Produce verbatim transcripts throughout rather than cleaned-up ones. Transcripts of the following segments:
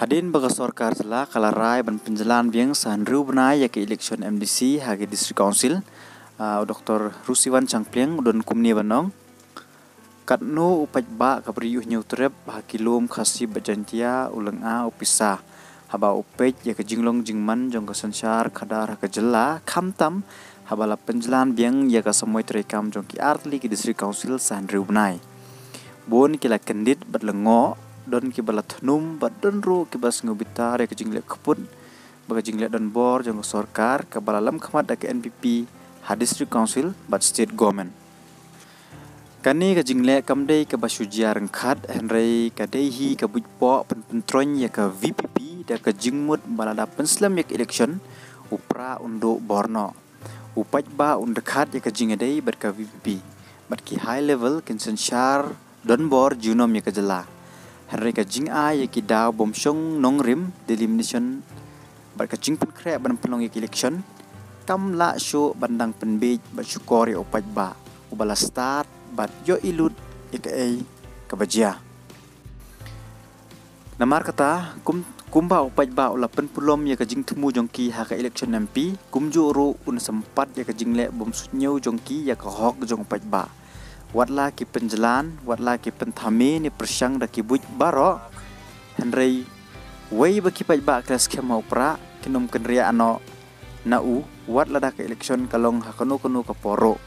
Hadien ba ka sorkar jylla ka la rai ban pynjlan biang sa hynriew bnai ïa ka election M D C ha ki District Council, ah, u Doctor Rusiwan Changpliang u don kumne ban ong. Katno u paidbah ka bri u Hynñiewtrep ha ki lum Khasi bad Jaintia u lynga u pisa haba u peit ïa ka jinglong jingman jong ka synshar khadar ha ka jylla, khamtam haba la pynjlan biang ïa ka samoi treikam jong ki artylli ki District Council sa hynriew bnai. Bun ki la kyndit bad lyngngoh, don kiba la thnum bad don ruh kiba sngew bitar ïa ka jingleh kput bad ka jingleh donbor jong ka sorkar kaba la lamkhmat da ka N P P ha District Council bad State Government. Kane ka jingleh kam dei kaba shu jia ryngkat, hynrei ka dei hi ka buit poh pynpyntroiñ ïa ka V P P da ka jingmut ba lada pynslem ïa ka election, u Prah un duh bor noh. U paidbah un dkhat ïa ka jingïadei bad ka V P P bad ki high level kin synshar donbor junom ïa ka jylla. Hynrei ka jingai ïa ki daw bym shong nongrim, delimitation, bad ka jingpynkhreh ban pynlong ïa ka election kam lah shuh ban dang pynbiej bad shukor ïa u paidbah uba la stad bad ïohi lut ïa kaei kaba jia. Namar kata, kum, kumba u paidbah u la pynpulom ïa ka jingthmu jong ki ha ka election M P, kumjuh ruh un sa ym pat ïa ka jingleh bym suidñiew jong ki ïa ka hok jong u paidbah. Wat la ki pynjlan, wat la ki pynthame ne pyrshang da ki buit baroh, hynrei wei ba ki paidbah ki la skhem ha u Prah, kin ym kynriah noh na u, wat lada ka election ka long ha kano kano ka por ruh.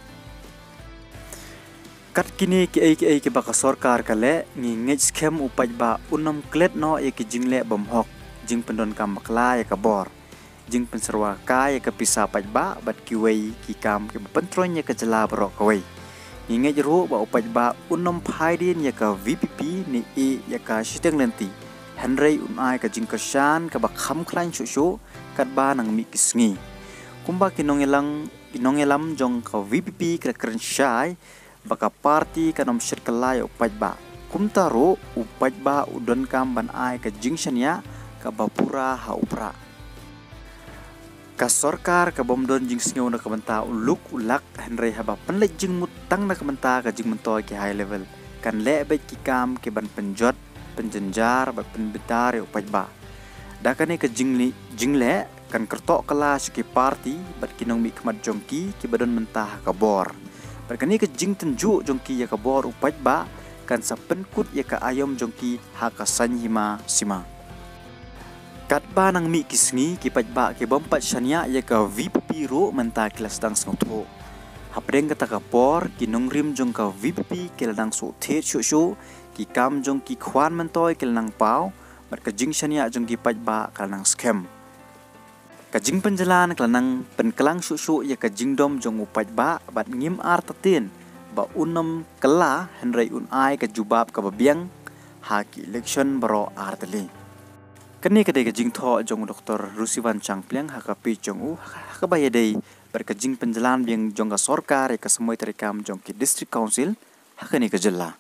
Kat kine kiei kiei kiba ka sorkar ka leh, ngi ngeit skhem u paidbah un ym klet noh ïa ki jingleh bymhok, jingpyndonkam bakla ïa ka bor, jingpynsyrwa kai ïa ka pisa paidbah bad kiwei ki kam kiba pyntroiñ ïa ka jylla baroh kawei. Ngi ngeit ruh ba u paidbah un ym phai dien ïa ka V P P ne ïeh ïa ka shiteng lynti, hynrei un ai ka jingkyrshan kaba kham khlaiñ shuh shuh katba nang mih ki sngi. Kumba ki nongïalam, ki nongïalam jong ka V P P ki la kren shai ba ka party kan ym shet kylla ïa u paidbah. Kumta ruh u paidbah u donkam ban ai ka jingshaniah kaba pura ha u Prah. Ka sorkar ka bym don jingsngew na ka bynta u luk u lak, hynrei haba pynleit jingmut tang na ka bynta ka jingmyntoi ki high level, kan leh beit ki kam kiban pynjot, pynjynjar bad pynbitar ïa u paidbah. Da kane ka jingli-, jingleh kan kyrtoh kylla sha ki party bad ki nongmihkhmat jong ki kiba don mynta ha ka bor. Bad kane ka jingtynjuh jong ki ïa ka bor u paidbah kan sa pynkut ïa ka aïom jong ki ha ka saiñ hima sima. Katba nang mih ki sngi, ki paidbah ki bym pat shaniah ïa ka V P P ruh mynta ki la sdang sngewthuh. Hapdeng kata ka por, ki nongrim jong ka V P P ki la nang shu thied shuh shuh, ki kam jong ki khwan myntoi ki la nang paw, bad ka jingshaniah jong ki paidbah ka la nang skhem. Ka jingpynjlan ka la nang pynklang shuh shuh ïa ka jingdom jong u paidbah bad ngim artatien ba un ym kylla, hynrei un ai ka jubab kaba biang ha ki election baroh artylli. Kane ka dei ka jingthoh jong u Doctor Rusiwan Changpliang ha ka page jong u ha kaba ïadei bad ka jingpynjlan biang jong ka sorkar ïa ka samoi treikam jong ki District Council ha kane ka jylla.